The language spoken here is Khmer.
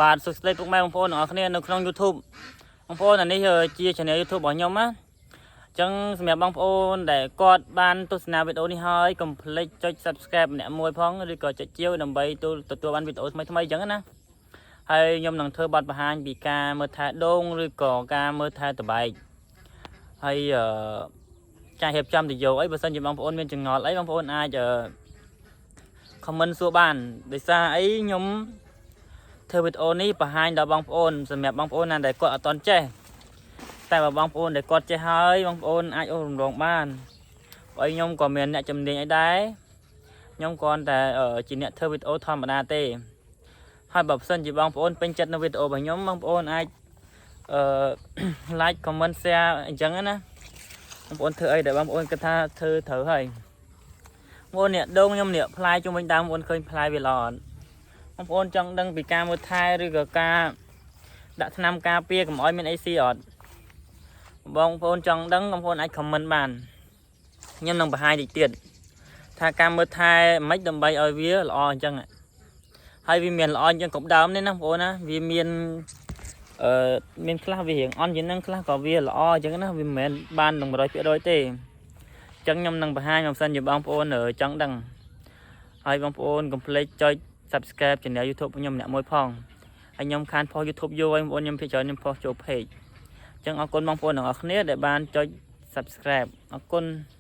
បាទសួស្តីពុកម៉ែបងប្អូនទាំងអស់គ្នានៅក្នុង YouTube បងប្អូនអានេះជា channel YouTube របស់ខ្ញុំណាអញ្ចឹងសម្រាប់បងប្អូនដែលគាត់បានទស្សនាវីដេអូនេះហើយកុំភ្លេចចុច Subscribe ម្នាក់មួយផងឬក៏ចុចជាវដើម្បីទទួលបានវីដេអូថ្មីៗអញ្ចឹងណាហើយខ្ញុំនឹងធ្វើបទបង្ហាញពីការមើលថែដូងឬក៏ការមើលថែតបែកហើយអឺការរៀបចំទៅយកអីបើសិនជាបងប្អូនមានចម្ងល់អីបងប្អូនអាចអឺ comment សួរបានដោយសារអីខ្ញុំធ្វើវីដេអូនេះបង្ហាញដល់បងប្អូនសម្រាប់បងប្អូនណាដែលគាត់អត់ទាន់ចេះតែបើបងប្អូនដែលគាត់ចេះហើយបងប្អូនអាចអូសរំលងបានព្រោះអីខ្ញុំក៏មានអ្នកជំនាញអីដែរខ្ញុំគ្រាន់តែជាអ្នកធ្វើវីដេអូធម្មតាទេហើយបើសិនជាបងប្អូនពេញចិត្តនៅវីដេអូរបស់ខ្ញុំបងប្អូនអាចអឺ like comment share អញ្ចឹងណាបងប្អូនធ្វើអីដែលបងប្អូនគិតថាធ្វើត្រូវហើយបងប្អូននេះដូងខ្ញុំនេះផ្លែជុំវិញដើមបងប្អូនឃើញផ្លែវាល្អអត់បងប្អូនចង់ដឹងពីការមើលថែឬក៏ការដាក់ថ្នាំការពារកុំឲ្យមានអីស៊ីអត់បងប្អូនចង់ដឹងបងប្អូនអាច comment បានខ្ញុំនឹងបង្ហាញតិចទៀតថាការមើលថែមិនដើម្បីឲ្យវាល្អអញ្ចឹងហើយវាមានល្អអញ្ចឹងគ្រប់ដើមនេះណាបងប្អូនណាវាមានអឺមានខ្លះវារៀងអន់ជាងហ្នឹងខ្លះក៏វាល្អអញ្ចឹងណាវាមិនមែនបាននឹង100%ទេអញ្ចឹងខ្ញុំនឹងបង្ហាញបើសិនជាបងប្អូនចង់ដឹងហើយបងប្អូនកុំភ្លេចចុច Subscribe Channel YouTube ខ្ញុំម្នាក់មួយផងហើយខ្ញុំខានផុស YouTube យូរហើយបងប្អូនខ្ញុំភាគច្រើនខ្ញុំផុសចូល page អញ្ចឹងអរគុណបងប្អូនទាំងអស់គ្នាដែលបានចុច Subscribe អរគុណ។